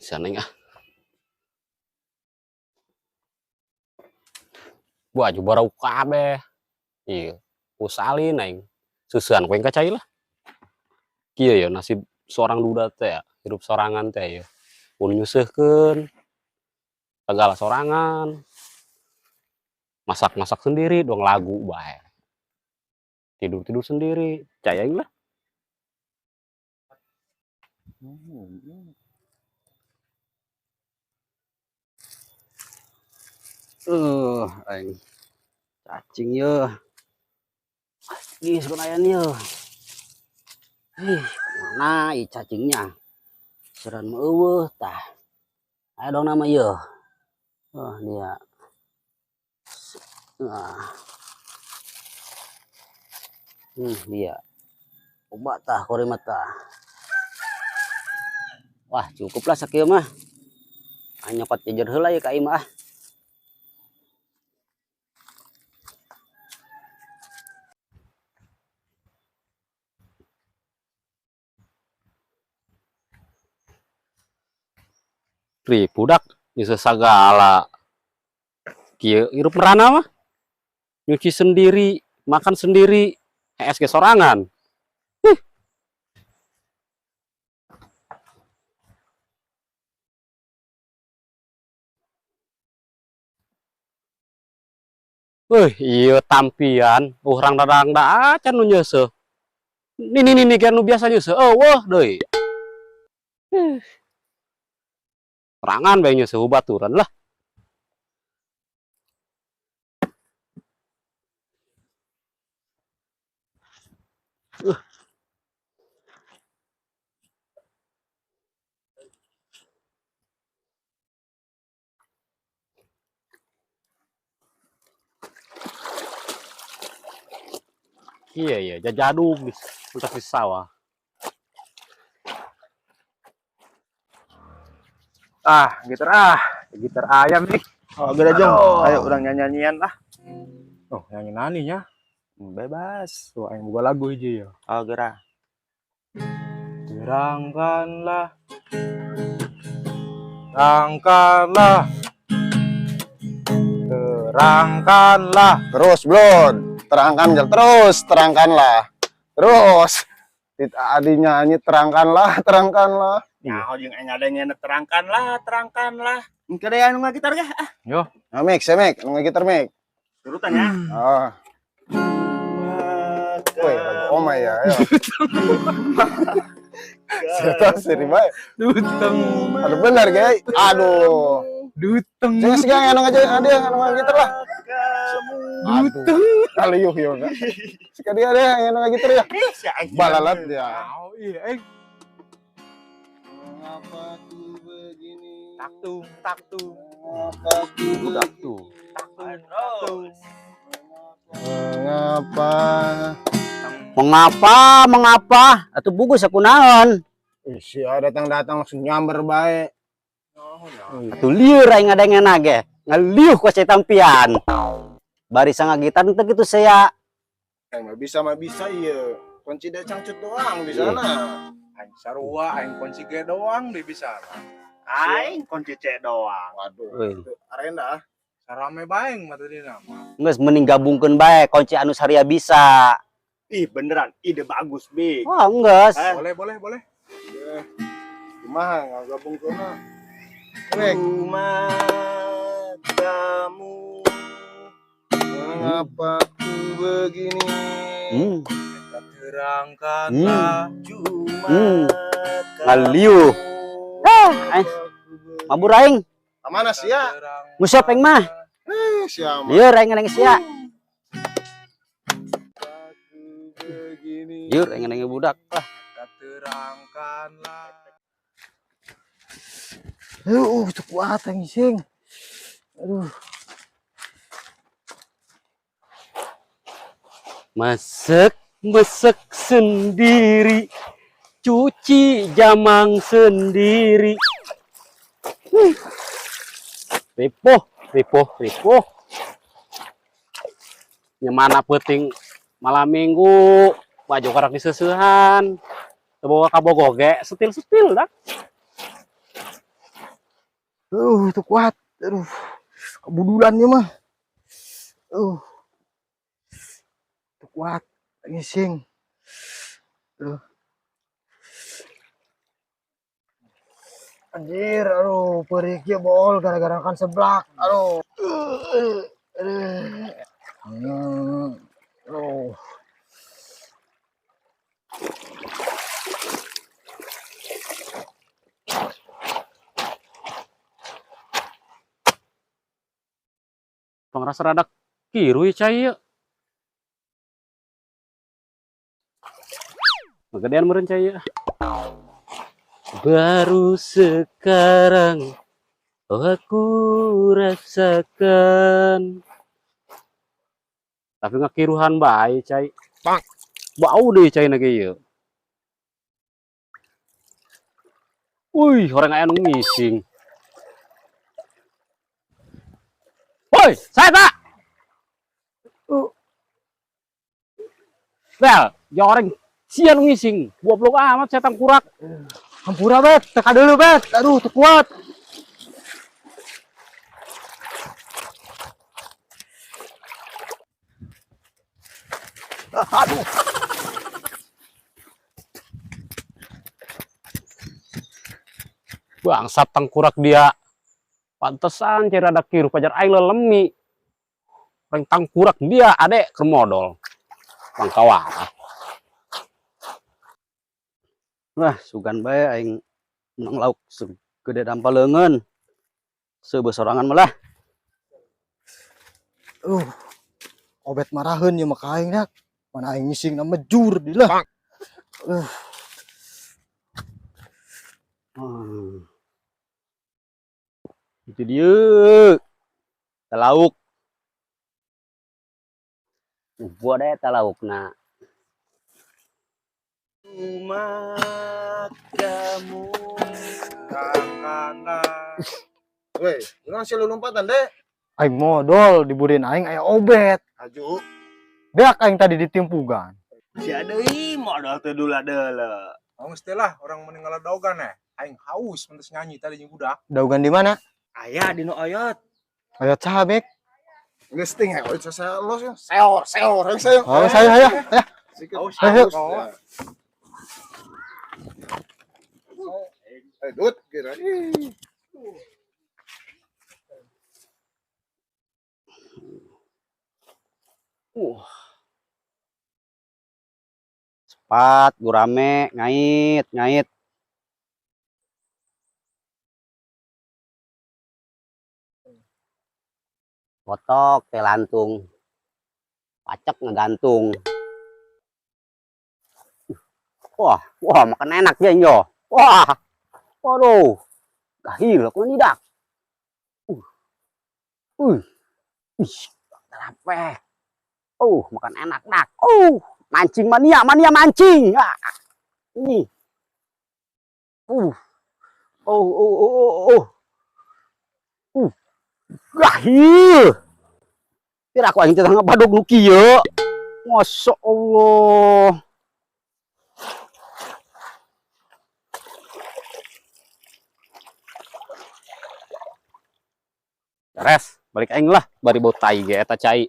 Sana ah. Baju barau kabeh. Iya, usalin aing. Susuan ku aing ka cai lah. Kieu ya nasib seorang duda teh ya, hidup sorangan teh ya. Mun nyuseuhkeun segala sorangan. Masak-masak sendiri, dong lagu bae. Tidur-tidur sendiri, cai aing lah. Aing cacing ye. Ih, suka aya ye. Ih, mana ih cacingnya? Seran mah eueuh tah. Aya dong nama ye. Oh, dia. Nah. Dia. Obat tah kori mah tah. Wah, cukuplah sakieu mah. Nyokot jejer heula ye ka imah ah. Ripuh dak bisa sagala. Kieu hirup merana mah. Nyuci sendiri, makan sendiri, hees ge sorangan. Huh. Wih, iya tampian, urang dadang da acan nu nyeuseuh. Nini nini ge nu biasa nyeuseuh, eueuh deui. Huh. Sorangan bae nyeuseuh baturan lah. Iya iya, jajadug di entas di sawah. Ah, gitar ah, gitar ayam nih. Oh, geura jong. Aduh. Ayo urang nyanyian lah. Oh, nyanyi nani nya. Bebas. Tuh aing boga lagu hiji ya. Oh, geura. Terangkanlah. Terangkanlah. Terangkanlah. Terus, Blon. Terangkan terus, terangkanlah. Terus. Tit Adi nyanyi terangkanlah, terangkanlah. Nah, jeung aing ngadengena terangkanlah, terangkanlah. Engke deh anu ngagitar ge. Ah. Yo. Nah, Mik, saya Mik, anu ngagitar Mik. Turutan ya. Ah. Woi, lagu Oma ya, ayo. Siapa sih bae? Duteng. Aduh benar, guys. Aduh. Duteng. Jangan segang anu ngaja ada anu ngagitar lah. Duteng. Kali yuk yuk. Sekali ada yang anu ngagitar ya. Balalat ya. Oh, iya, eh. Mengapa ku begini? Taktung, taktung. Mengapa ku Budak tuh. Taktung, taktung. Mengapa? Mengapa, mengapa? Atuh bugus aku naon? Ih, si datang-datang langsung nyamber bae. Atuh lieur aing ngadengena ge. Ngaliuh ku saya tampian. Bari sangagitan teu kitu saya. Eh, mah bisa iya. Kunci dia cangcut doang bisa nah. Aing sarua, aing kunci G doang deh bisa. Aing kunci C doang. Waduh, Euy. itu arena. Sarame baeng mah tadi nama. Geus mending gabungkeun bae kunci anu saria bisa. Ih, beneran ide bagus, Big. Wah, geus. Eh. Boleh, boleh, boleh. Ya. Kumaha nggak gabung kono. Rek, Cuma kamu. mengapa ku begini? Terangkanlah. Cuma Ngaliuh. Ah, aing mabur aing. Mana sih ya? Nguseup aing mah. Eh, siapa? Lieur aing ngadeng sia. Begini. Lieur aing ngadeng budak lah. Terangkanlah. Itu kuat aing sing. Aduh. Masek mesek sendiri, cuci jamang sendiri. Ripuh, ripuh, ripuh. Nyemana peuting malam minggu, baju karak diseusehan. Teu boga kabogoh ge, setil-setil dah. Tuh kuat. Aduh. Kebudulan ieu mah. Tuh kuat ngising. Aduh. Anjir, aduh, perih kieu bol gara-gara kan seblak. Aduh. Aduh. Aduh. Pangrasa rada kiru ieu cai ieu. Ngagedean meureun cai ieu. Baru sekarang aku rasakan. Tapi ngakiruhan bae cai. Bang. Bau deh cai na ge ieu. Wih, orang aya nu ngising. Woi, saya tak. Bel, ya orang sia nu ngising. Goblok amat saya tangkurak. Hampura bet, teka dulu bet. Aduh, teu kuat. Aduh. Bangsat tangkurak dia. Pantesan cai rada kiruh pajar aing lelemi. Orang tangkurak dia adek keur modol. Bangkawarah. Wah, sugan bae aing menang lauk segede dampa leungeun. Seubeuh sorangan malah. Obet maraheun ieu mah ka aing dak. Mana aing ngising na mejur di lah. Itu dia. Lauk. Gua deh ta laukna. Matamu Takkanlah. Weh, urang sih lu lompatan deh. Aing modol diburin aing aya obet. Aju. Beak aing tadi ditimpugan. Si deui modal teu dula deuleu. Aung lah orang meninggal daogan eh. Aing haus mentes nyanyi tadi jeung budak. Daugan di mana? Aya di nu oyot. Oyot saha, Bek? Geus ting he, oi saya los ya. Seor, seor, yang saya. Oh, saya saya. Ya. Haus, Ayo. haus. Eh, dut kira. Sepat, gurame, ngait, ngait. Botok, teh lantung. Pacek ngegantung. Wah, wah makan enak ya yo. Wah. Waduh. Gahil aku tidak. Ih, terapeh. Makan enak nak. Mancing mania, mania mancing. Ah, ini. Oh, oh, oh, oh. Gahil. Kira aku aing teh ngabadog nu kieu. Masya Allah. Beres, balik aing lah, bari bau tai ge eta cai.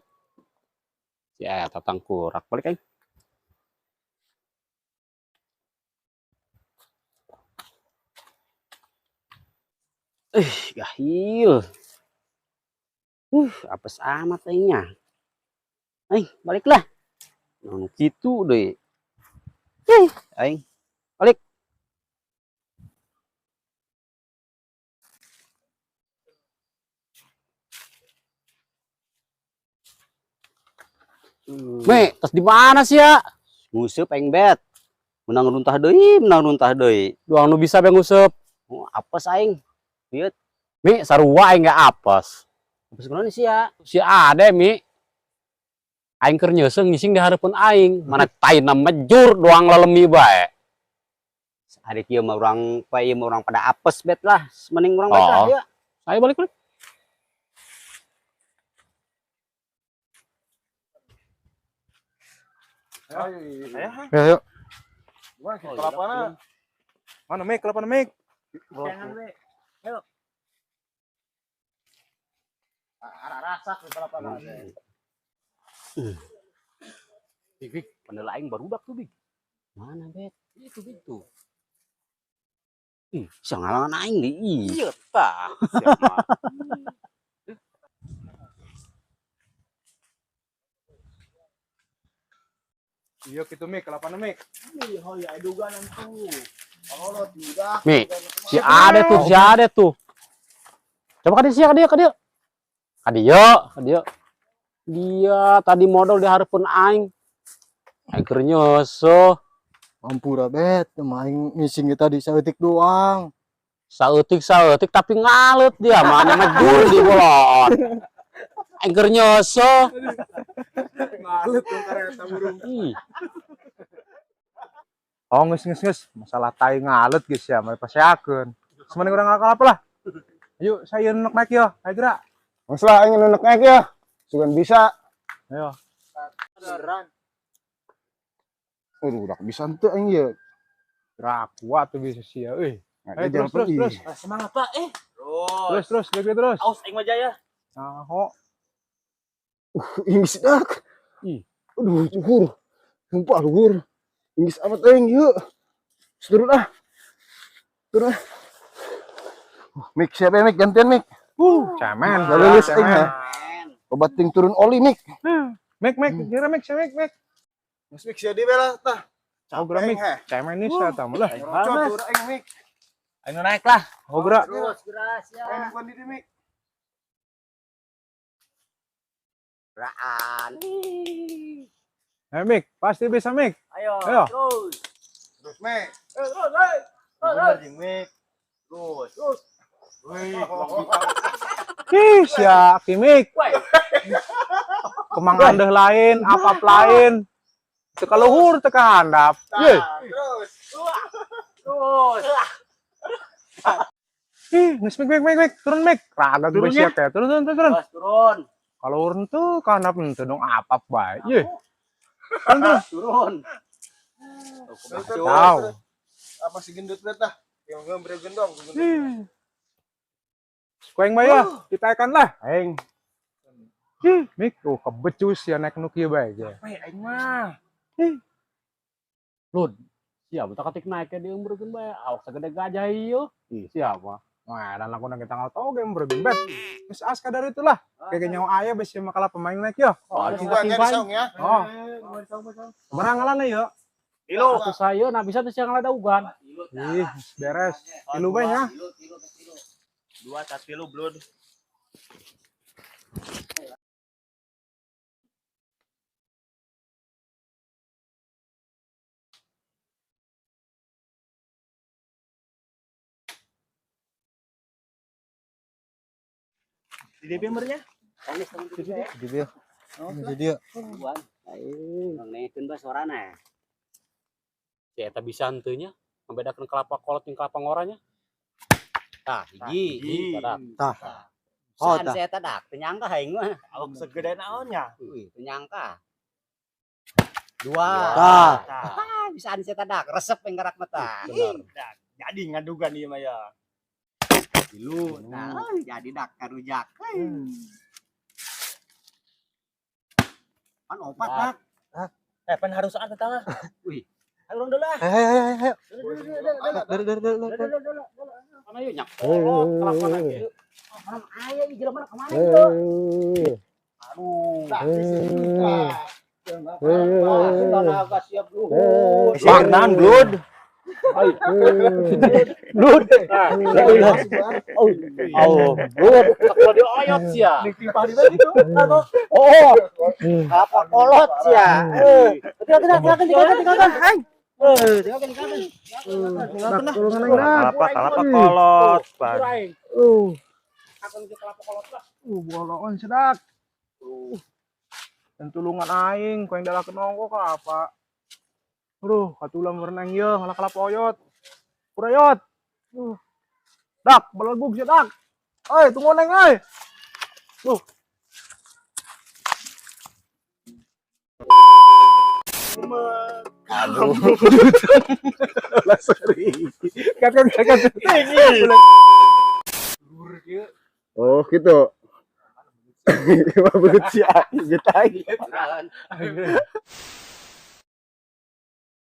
Si eta tangkurak balik aing. Gahil. Apes amat aingnya. Aing, baliklah. Nu kitu deui. Aing, balik. Me, tos di mana sih ya? Nguseup aing bet. Menang runtah deui, menang runtah deui. Doang nu bisa be nguseup. Oh, apes aing. Ieu. Mi, sarua aing ge apes. Apes kunaon sih ya? Si Ade, Mi. Aing keur nyeuseuh ngising di hareupeun aing. Mana taina mejur doang lelemi bae. Hari kieu mah urang pa ieu mah urang pada apes bet lah. Mending urang balik lah, Oh. ya. Ayo balik balik. Ayo. Ayo, ayo. Gimana kelapana? Mana Mik? Kelapana Mik? Jangan we. Ayo. Arah rasak di kalapa teh. Big, big, pandel aing barudak tuh, Big. Mana, Bet? Itu Big tuh. Ih, sia ngalangan aing di. Ih. Iya tah. Siapa? Iya kitu Mik, kalapana Mik. Ih, hoy aduganan tuh. Kolot budak. Mi, si Ade tuh, si Ade tuh. Coba ka dia, ka dia, ka dia. Ka dia, ka dia. Dia tadi modal di hareupeun aing. Aing keur nyeuseuh. Ampura Bet, aing ngising ge tadi saeutik doang. Saeutik saeutik tapi ngalet dia mana mejur di bolon. Aing keur nyeuseuh. Ngalet dong kareta burung. Ih, Oh, geus geus geus, masalah tai ngalet geus ya, mari paseakeun. Semene urang kalapa lah. Ayo, saya nuk naik yo, ayo gerak. Geus lah aing nu naik ya. Sugan bisa. Ayo. Beneran. Aduh, udah bisa henteu aing ye. Gerak kuat tuh bisa sih ya, euy. Nah, Ayo dia terus terus ih. terus. Semangat, Pak. Eh. Terus. Terus terus, lagi terus. Aus aing mah jaya. Nah, ho. Inggris dak. Ih. Aduh, luhur. Sumpah luhur. Inggris amat aing yuk. Turun ah. Turun ah. Mik siapa ya, Mik? Gantian Mik. Cemen. Lulus aing cemen. ha. Obat ting turun oli Mik. Mik mik, kira mik, mik mik. Mas Mik siapa dia lah tah. Oh, gerak Mik. Cemen nih saya tahu lah. Nyerocot turun aing Mik. Aing naik lah. Oh, gerak. Terus geras ya. Aing bukan di Mik. Geraan. Eh, Mik, pasti bisa Mik. Ayo, Ayo. terus. Terus Mik. Bener jeung Mik. Terus. Terus. Ih, sia Kimik. Kemang andeh lain, apap lain. Teka luhur, teka handap. Ye. Terus. Terus. Ih, geus Mik mik mik mik, turun Mik. Raga gue Turunnya? sia teh. Turun turun turun. turun. Terus turun. Kalau urun tuh ka handap henteu dong apap bae. Ye. Turun turun. Turun. Terus, terus, Tahu. terus. Apa si gendut bet tah? Yang gambar gendong. Ih. Ku aing mah ya, ditaekan lah. Aing. Ih, Mik, oh kebecus ya naik nu kieu bae ge. Weh, aing mah. Lud. Siapa tak ketik naik dia umurkeun bae. Awak segede gajah ieu. Ih, siapa? Wah, dan lagu kita nggak tahu game bro bet. Terus as kadar itulah. Kayak nyawa ayah besi makalah pemain naik yo. Oh, Dua nya di saung ya. Oh, berangalan yo. Tilu. Atuh saya nah bisa tuh siang ugan. Ih, beres. Tilu bae nya. Dua tas tilu blud. Di DP mernya? Di dia. Di dia. Bang naikeun bae sorana. Si eta bisa henteu nya membedakan kelapa kolot jeung kelapa ngoranya. Tah, hiji. Ih, tadak. Tah. Oh, Saan tah. saya dak, teu nyangka aing mah. Awak segede naonnya? Wih, teu nyangka. Dua. Tah. Ah, bisaan saya dak, resep yang gerak mata. Bener. Jadi ngadugan ieu mah ya. Tilu. Nah, jadi dak karujak. Pan opat dak. Eh, pan harus ada tah. Wih. Ayo urang dulu ah. Ayo ayo ayo ayo. Dari dari dari dari. Mana ieu nyak kolot kelapa lagi. Orang aya ieu jelema ka mana itu? Aduh. Tenaga siap luhur. Siap blud. Lud. Oh, lud. Kalau dioyot sia. Oh, Kelapa kolot sia. Tinggalkan tinggalkan tinggalkan tinggalkan. Aing. Tinggalkan tinggalkan. Kelapa kelapa kolot, Pan. aing. Aku kelapa kolot lah. Bolongan sedak. Dan tulungan aing, ku yang dalakeun ongko kelapa. Aduh, katulang berenang ye, ngalah kelapa oyot. Kurayot. Dak, belegug sia dak. Oi, tunggu neng euy. Duh. Aduh. Kat kat kat. Oh, gitu. Mah beut sia gitu aing. Tanggalan.